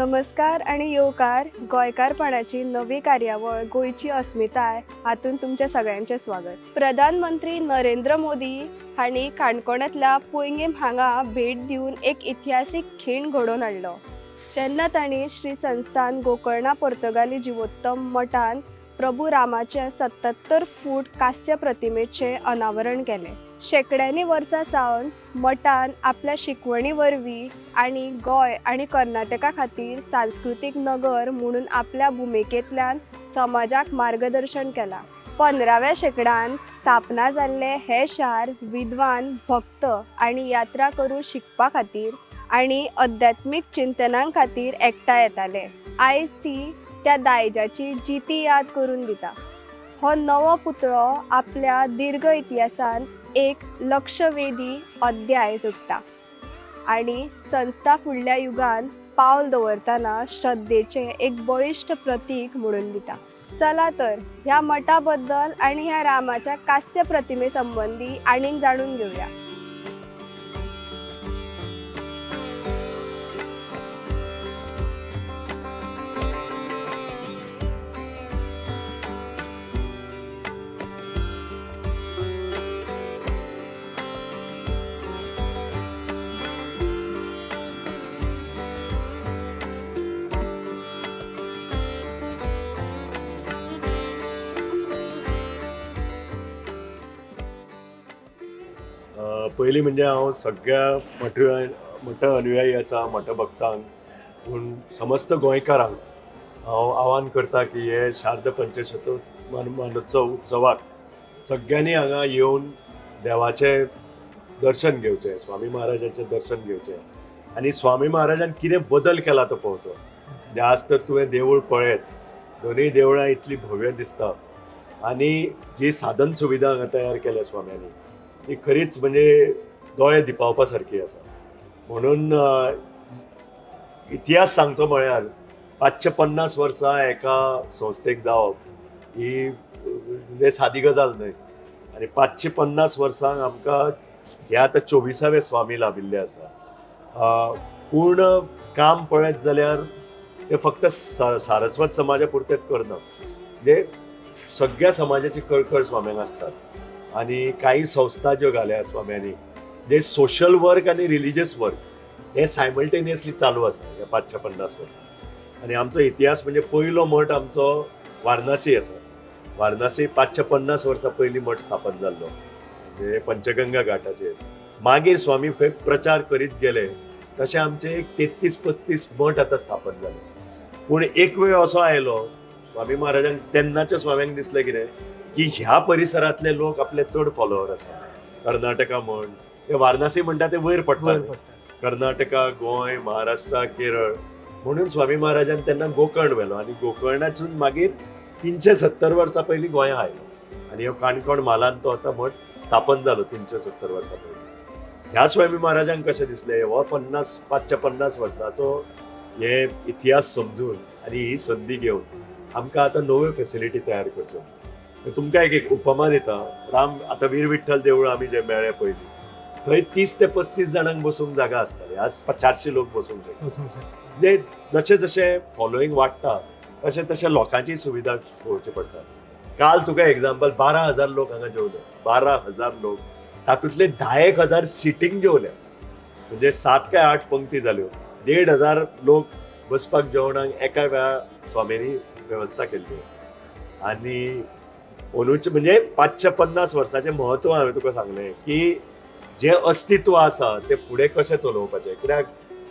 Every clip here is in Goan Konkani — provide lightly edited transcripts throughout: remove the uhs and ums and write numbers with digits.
नमस्कार आनी येवकार गोंयकारपणाची नवी कार्यावळ गोंयची अस्मिताय हातूंत तुमचें सगळ्यांचें स्वागत. प्रधानमंत्री नरेंद्र मोदी हांणी काणकोणांतल्या पोंयगेम हांगा भेट दिवन एक इतिहासीक खीण घडोवन हाडलो, जेन्ना तांणी श्री संस्थान गोकर्णा पोर्तुगाली जिवोत्तम मठान प्रभू रामाचे 77 फूट कांस्य प्रतिमेचें अनावरण केलें. शेंकड्यांनी वर्सां सावन मठान आपल्या शिकवणी वरवीं आनी गोंय आनी कर्नाटका खातीर सांस्कृतीक नगर म्हणून आपल्या भुमिकेंतल्यान समाजाक मार्गदर्शन केलां. 15व्या शेंकड्यांत स्थापना जाल्लें हें शार विद्वान, भक्त आनी यात्रा करूं शिकपा खातीर आनी अध्यात्मीक चिंतनां खातीर एकठांय येताले. आयज ती त्या दायजाची जिती याद करून दिता. हो नवो पुतळो आपल्या दीर्घ इतिहासान एक लक्षवेधी अध्याय जोडटा आनी संस्था फुडल्या युगान पावल दवरतना श्रद्धेचें एक बळिश्ट प्रतीक म्हणून दिता. चला तर ह्या मठा बद्दल आनी ह्या रामाच्या कांस्य प्रतिमे संबंदी आनीक जाणून घेवया. पयलीं म्हणजे हांव सगळ्या मठ मठ अनुयायी आसा, मठ भक्तांक, पूण समस्त गोंयकारांक हांव आव्हान करता की हे शारद पंचशतमानोत्सव उत्सवाक सगळ्यांनी हांगा येवन देवाचें दर्शन घेवचें, स्वामी महाराजाचें दर्शन घेवचें आनी स्वामी महाराजान कितें बदल केला तो पळोवचो. म्हणजे आज तर तुवें देवूळ पळयत, दोनूय देवळां इतलीं भव्य दिसता आनी जी साधन सुविधा हांगा तयार केल्या स्वाम्यांनी ती खरीच म्हणजे दोळे दिपावपा सारकी आसा. म्हणून इतिहास सांगचो म्हळ्यार 550 वर्सां एका संस्थेक जावप ही म्हणजे सादी गजाल न्हय आनी 550 वर्सांक आमकां हे आतां 24वे स्वामी लाभिल्ले आसा. पूर्ण काम पळयत जाल्यार ते फक्त सारस्वत समाजा पुरतेच करना, म्हणजे सगळ्या समाजाची कळकळ स्वाम्यांक आसतात आनी काही संस्था ज्यो घाल्या स्वाम्यांनी, जे सोशल वर्क आनी रिलिजियस वर्क हे सायमल्टेनियसली चालू आसा ह्या 550 वर्सां. आनी आमचो इतिहास म्हणजे पयलो मठ आमचो वारणासी आसा. वारणासी 550 वर्सां पयलीं मठ स्थापन जाल्लो, म्हणजे पंचगंगा घाटाचेर. मागीर स्वामी खंय प्रचार करीत गेले तशें आमचे एक 33-35 मठ आतां स्थापन जाले. पूण एक वेळ असो आयलो स्वामी महाराजांक, तेन्नाच्या स्वाम्यांक दिसलें कितें की ह्या परिसरांतले लोक आपले चड फॉलोवर आसा. कर्नाटका म्हण, ते वारणासी म्हणटा ते वयर पडटा, कर्नाटका, गोंय, महाराष्ट्र, केरळ. म्हणून स्वामी महाराजान तेन्ना गोकर्ण व्हेलो आनी गोकर्णासून मागीर 370 वर्सां पयलीं गोंया आयलो आनी ह्यो काणकोण म्हालांत तो आतां मठ स्थापन जालो 370 वर्सां पयलीं. ह्या स्वामी महाराजांक कशें दिसलें, हो 550 वर्साचो हे इतिहास समजून आनी ही संदी घेवन आमकां आतां नव्यो फेसिलिटी तयार करच्यो. तुमकां एक उपमा दिता. राम आतां वीर विठ्ठल देवूळ आमी जे मेळ्ळे पयलीं, थंय 30 ते 35 जाणांक बसूंक जागा आसताली, आज 400 लोक बसूंक शकता. म्हणजे जशें जशें फॉलोईंग वाडटा तशें तशें लोकांची सुविधा पळोवची पडटा. काल तुका एग्जाम्पल 12,000 लोक हांगा जेवले, 12,000 लोक, तातूंतले 10,000 सिटींग जेवले, म्हणजे 7 काय 8 पंक्ती जाल्यो. 1,500 लोक बसपाक जेवणाक एका वेळार स्वामींनी वेवस्था केल्ली आसा. आनी अंदूचे म्हणजे 550 वर्साचें म्हत्व हांवें तुका सांगलें की जें अस्तित्व आसा तें फुडें कशें चलोवपाचें, कित्याक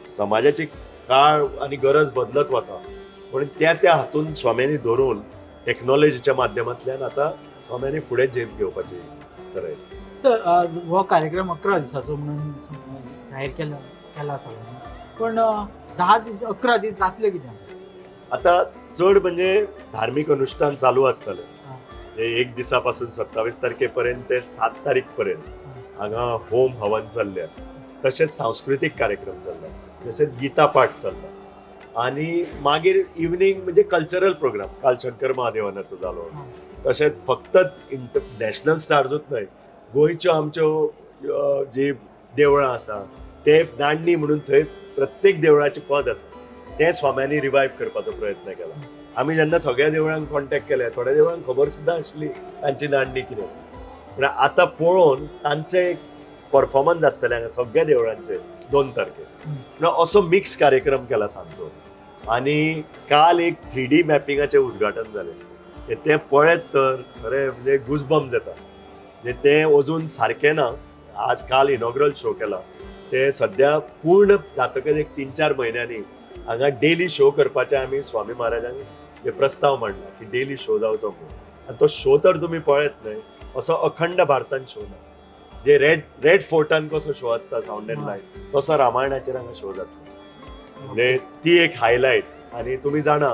समाजाची काळ आनी गरज बदलत वता, म्हणून त्या त्या हातून स्वाम्यांनी धरून टॅक्नोलॉजीच्या माध्यमांतल्यान आतां स्वाम्यांनी फुडें झेप घेवपाची थरयली. सर, हो कार्यक्रम 11 दिसाचो म्हणून जाहीर केला सगळ्यांनी, पण 10 दीस 11 दीस जातले कितें? आतां चड म्हणजे धार्मीक अनुश्ठान चालू आसतलें. एक दिसा पासून 27 तारखे पर्यंत ते 7 तारीख पर्यंत हांगा होम हवन चल्ल्या, तशेंच सांस्कृतीक कार्यक्रम चल्ला, तशेंच गीता पाठ चल्ला आनी मागीर इवनींग म्हणजे कल्चरल प्रोग्राम. काल शंकर महादेवानाचो जालो. तशेंच फक्त नॅशनल स्टार्जूच न्हय, गोंयच्यो आमच्यो जी देवळां आसा ते नाडणी म्हणून थंय प्रत्येक देवळाचें पद आसा. तें स्वाम्यांनी रिवायव करपाचो प्रयत्न केला. आमी जेन्ना सगळ्या देवळांक कॉन्टेक्ट केले, थोड्या देवळांक खबर सुद्दां आसली तांची नाडणी कितें, पूण आतां पळोवन तांचे एक परफॉर्मन्स आसतलें हांगा सगळ्या देवळांचे 2 तारखेर. म्हणल्यार असो मिक्स कार्यक्रम केला सांजचो. आनी काल एक 3D मॅपिंगाचें उद्घाटन जालें. तें पळयत तर खरें म्हणजे गुजबम्स येता. म्हणजे तें अजून सारकें ना, आज काल इनॉग्रल शो केला, ते सद्या पूर्ण जातकच एक 3-4 म्हयन्यांनी हांगा डेली शो करपाचे आमी स्वामी महाराजांक हे प्रस्ताव मांडला की डेली शो जावचो म्हणून. आनी तो शो तर तुमी पळयत न्हय, असो अखंड भारतान शो ना. जे रेड रेड फोर्टान कसो शो आसता सावंड एंड लायट, तसो रामायणाचेर हांगा शो जातलो. म्हणजे ती एक हायलायट. आनी तुमी जाणा,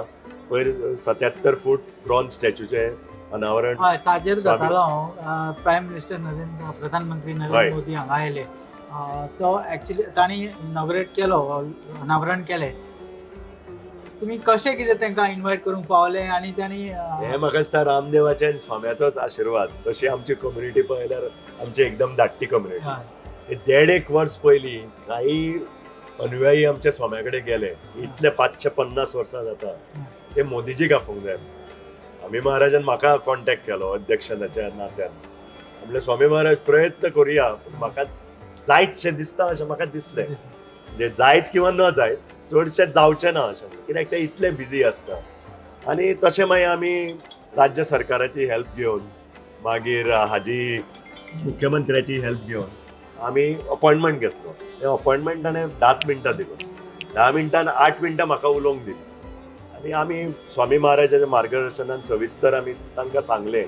पयर 77 फूट ब्रॉन्झ स्टॅच्यूचें अनावरण. हय, ताजेर स्वामी. जातालो हांव. प्रायम मिनिस्टर नरेंद्र, प्रधानमंत्री नरेंद्र मोदी हांगा आयले, तो एक्चुली तांणी इनॉग्रेट केलो, अनावरण केलें. तुमी कशें कितें तांकां इनवायट करूंक पावले आनी तांणी हे म्हाका दिसता रामदेवाचे आनी स्वाम्याचोच आशिर्वाद. तशी आमची कम्युनिटी पळयल्यार आमची एकदम धाकटी कम्युनिटी. देड एक वर्स पयलीं काही अनुयायी आमच्या स्वाम्या कडेन गेले, इतले 550 वर्सां जाता ते मोदीजीक आफोवंक जाय. स्वामी महाराजान म्हाका कॉन्टेक्ट केलो अध्यक्षाच्या नात्यान. म्हणलें, स्वामी महाराज, प्रयत्न करुया, पूण म्हाका जायतशें दिसता अशें म्हाका दिसलें. म्हणजे जायत किंवा न जायत, चडशें जावचें ना अशें, कित्याक ते इतले बिजी आसता. आनी तशें मागीर आमी राज्य सरकाराची हेल्प घेवन, मागीर हाजी मुख्यमंत्र्याची हेल्प घेवन आमी अपॉयंटमेंट घेतलो. ते अपॉयंटमेंट ताणें 10 मिनटां दिलो. 10 मिनटान 8 मिनटां म्हाका उलोवंक दिली आनी आमी स्वामी महाराजाच्या मार्गदर्शनान सविस्तर आमी तांकां सांगलें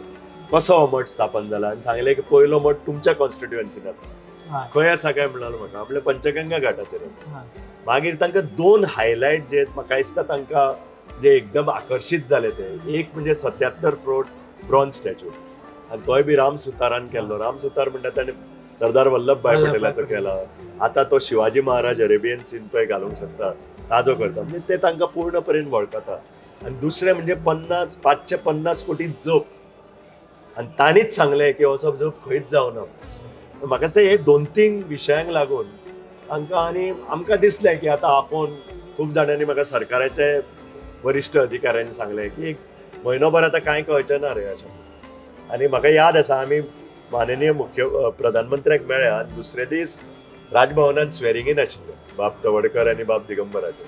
कसो हो मठ स्थापन जाला आनी सांगलें की पयलो मठ तुमच्या कॉन्स्टिट्युएन्सीन आसा. खंय आसा काय म्हणलो म्हाका, आपल्या पंचगंगा घाटाचेर आसा. मागीर तांकां दोन हायलायट जे म्हाका दिसता तांकां जे एकदम आकर्शीत जाले, ते एक म्हणजे 77 फूट ब्रॉन्झ स्टॅच्यू आनी तोय बी राम सुतारान केल्लो. राम सुतार म्हणटा ताणें सरदार वल्लभभाई वल्लभभाई पटेलाचो पटेल. केला. आतां तो शिवाजी महाराज अरेबियन सीन पळय घालूंक शकता ताजो करता. म्हणजे ते तांकां पूर्ण परेन वळखता. आनी दुसरें म्हणजे 550 कोटी जप, आनी तांणीच सांगलें की असो जप खंयच जावना. म्हाका दिसता हे 2-3 विशयांक लागून तांकां आनी आमकां दिसलें की आतां आफोवन खूब जाणांनी म्हाका सरकाराचे वरिश्ठ अधिकाऱ्यांनी सांगलें की एक म्हयनोभर आतां कांय कळचें ना रे अशें. आनी म्हाका याद आसा, आमी माननीय मुख्य प्रधानमंत्र्याक मेळ्ळ्या आनी दुसरे दीस राजभवनान स्वेरिंग इन आशिल्लें बाब तवडकर आनी बाब दिगंबराचे.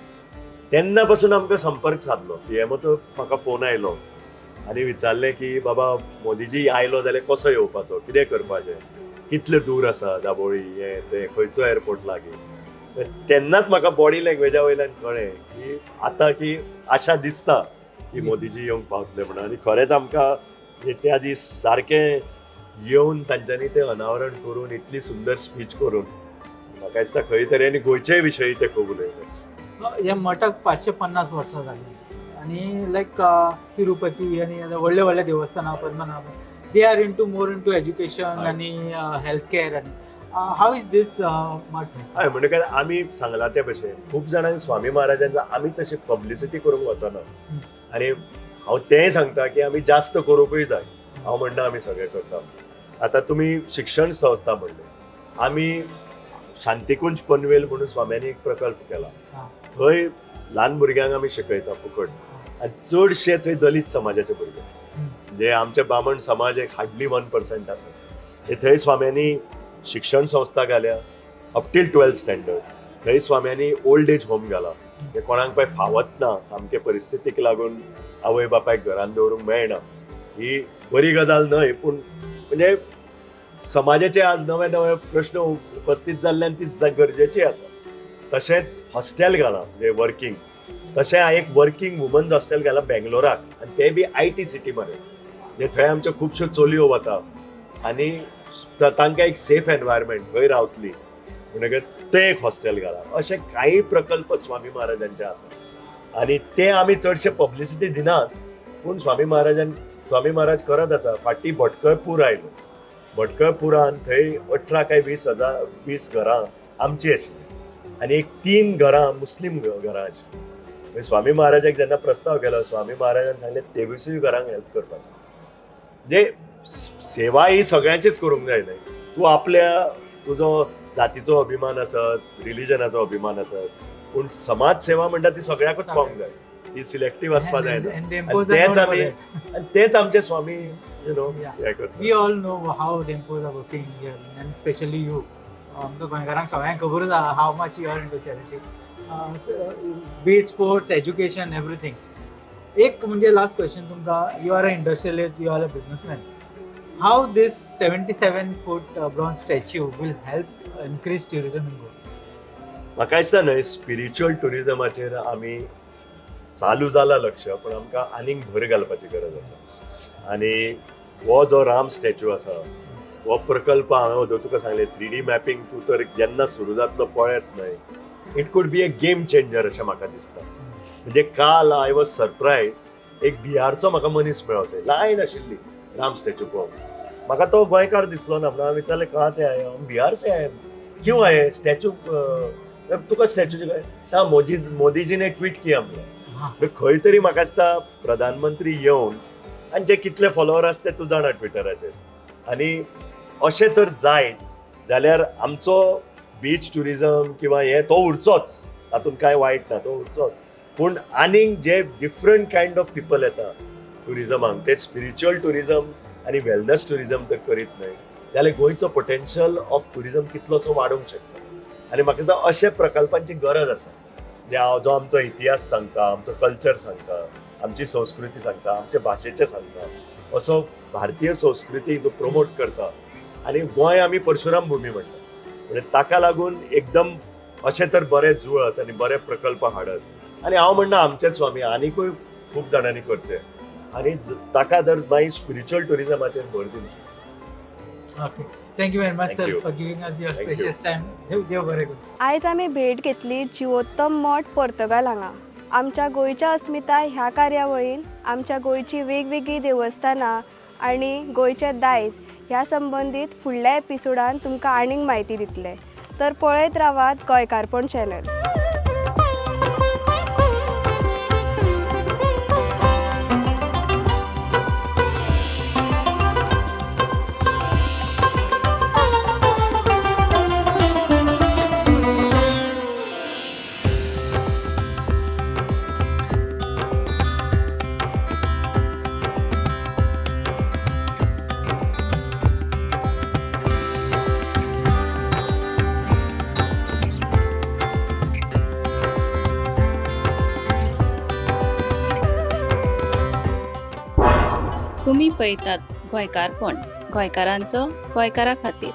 तेन्ना पासून आमकां संपर्क सादलो. पीएमओचो म्हाका फोन आयलो आनी विचारलें की बाबा मोदीजी आयलो जाल्यार कसो येवपाचो, कितें करपाचें, कितले दूर आसा दाबोळी, हें तें, खंयचो एअरपोर्ट लागीं. तेन्नाच म्हाका बॉडी लँग्वेजा वयल्यान कळ्ळें की आतां की आशा दिसता की मोदीजी येवंक पावतले म्हणून. आनी खरेंच आमकां म्हणजे त्या दीस सारकें येवन तांच्यांनी तें अनावरण करून इतली सुंदर स्पीच करून म्हाका दिसता खंय तरी आनी गोंयचे विशयी ते खूब उलयले. ह्या मठाक 550 वर्सां जालीं आनी लायक तिरुपती आनी व्हडले व्हडले देवस्थानां, Padmanabha, they are into more into education आनी हेल्थ केअर. आनी how is these मठ? हय, म्हणटकच आमी सांगलां ते भशेन खूब जाणांक स्वामी महाराजांचा आमी तशी पब्लिसिटी करूंक वचना आनी हांव तेंय सांगता की आमी जास्त करूंकूय जाय. हांव म्हणना आमी सगळें करता. आतां तुमी शिक्षण संस्था म्हणलें, आमी शांतिकुंज पनवेल म्हणून स्वाम्यांनी एक प्रकल्प केला. थंय ल्हान भुरग्यांक आमी शिकयता फुकट आनी चडशे थंय दलीत समाजाचे भुरगे, म्हणजे आमचे बामण समाज एक हार्डली 1% आसा. ते थंय स्वाम्यांनी शिक्षण संस्था घाल्या अप टील 12th standard. थंय स्वाम्यांनी ओल्ड एज होम घाला, जे कोणाक पळय फावत ना, सामके परिस्थितीक लागून आवय बापायक घरान दवरूंक मेळना. ही बरी गजाल न्हय, पूण म्हणजे समाजाचे आज नवे नवे प्रश्न उपस्थित जाल्ल्यान ती गरजेची आसा. तशेंच हॉस्टेल घालां म्हणजे वर्कींग, तशें हांवें एक वर्कींग वुमन्स हॉस्टेल घालां बेंगलोराक आनी तें बी I T city मरे. म्हणजे थंय आमच्यो खुबश्यो चलयो वता आनी तांकां एक सेफ एनवायरमेंट थंय रावतली म्हणटकच तें एक हॉस्टेल घालां. अशे कांय प्रकल्प स्वामी महाराजांचे आसा आनी ते आमी चडशे पब्लिसिटी दिनात, पूण स्वामी महाराज करत आसा. फाटीं भटकळ पूर आयलो, भटकळ पुरान थंय 18 काय 20 हजार 20 घरां आमची आशिल्ली आनी एक 3 घरां मुस्लीम घरां आशिल्लीं. मागीर स्वामी महाराजाक जेन्ना प्रस्ताव केलो, स्वामी महाराजान सांगलें 23 घरांक हेल्प करपाचें. म्हणजे सेवा ही सगळ्यांचीच करूंक जाय न्हय. तूं आपल्या तुजो जातीचो अभिमान आसत, रिलिजनाचो अभिमान आसत, पूण समाज सेवा म्हणटा ती सगळ्याकूच पावंक जाय, ती सिलेक्टीव आसपा जायना. And Dempos तेच are known आमी for that. आनी तेच आमचे स्वामी you know Yeah. हे करता. We all know how Dempos are working here, and especially you. आमकां गोंयकारांक सगळ्यांक खबरूच आहा how much you are into charity, be it sports, education, everything. एक म्हणजे लास्ट क्वेश्चन तुमकां, you are a industrialist, you are a businessman, how this 77 foot bronze statue will help increase tourism in Goa? म्हाका दिसता न्हय, स्पिरिच्युअल ट्युरिजमाचेर आमी चालू जाला लक्ष, पूण आमकां आनीक भर घालपाची गरज आसा. आनी हो जो राम स्टॅच्यू आसा हो प्रकल्प हांवें अदों तुका सांगलें, 3D mapping तूं तर जेन्ना सुरू जातलो पळयत न्हय, it could be a game changer अशें म्हाका दिसता. म्हणजे काल I was surprise, एक बिहारचो म्हाका मनीस मेळ्ळो, थंय लायन आशिल्ली राम स्टॅच्यू पळोवंक. म्हाका तो गोंयकार दिसलो ना म्हणून हांवें विचारलें, कहाँ से आए? हम बिहार से आए. क्यों आए? स्टॅच्यू तुका स्टॅच्यूची काय? हा, मोदीजीने ट्वीट किया म्हणलें. म्हणजे खंय तरी म्हाका दिसता प्रधानमंत्री येवन आनी जे कितले फॉलोवर आसा ते तूं जाणा ट्विटराचेर, आनी अशें तर जायत जाल्यार आमचो बीच ट्युरिजम किंवा हे तो उरचोच, तातूंत कांय वायट ना, तो उरचोच. पूण आनीक जे डिफरंट कायंड ऑफ पिपल येता ट्युरिजमाक, ते स्पिरिच्युअल ट्युरिजम आनी वेलनस ट्युरिजम तर करीत न्हय जाल्यार गोंयचो पोटेन्शियल ऑफ ट्युरिजम कितलोसो वाडोवंक शकता. आनी म्हाका दिसता अशे प्रकल्पांची गरज आसा, जे हांव जो आमचो इतिहास सांगता, आमचो कल्चर सांगता, आमची संस्कृती सांगता, आमचे भाशेचें सांगता, असो भारतीय संस्कृती जो प्रमोट करता. आनी गोंय आमी परशुराम भूमी म्हणटा, म्हणजे ताका लागून एकदम अशें तर बरें जुळत आनी बरे प्रकल्प हाडत. आनी हांव म्हणना आमचेच स्वामी, आनिकूय खूब जाणांनी करचे आनी ताका जर मागीर स्पिरिच्युअल ट्युरिजमाचेर भर दिवची. Okay, thank you very much Thank sir you. For giving us your Thank you. Precious time. देव बरें करूं. आयज आमी भेट घेतली जिवोत्तम मठ पोर्तुगाल हांगा. आमच्या गोंयच्या अस्मिताय ह्या कार्यावळीन आमच्या गोंयची वेगवेगळीं देवस्थानां आनी गोंयचें दायज ह्या संबंदीत फुडल्या एपिसोडान तुमकां आनीक म्हायती दितले. तर पळयत रावात गोंयकारपण चॅनल. तुमी पळयतात गोंयकारपण, गोंयकारांचो गोंयकारा खातीर.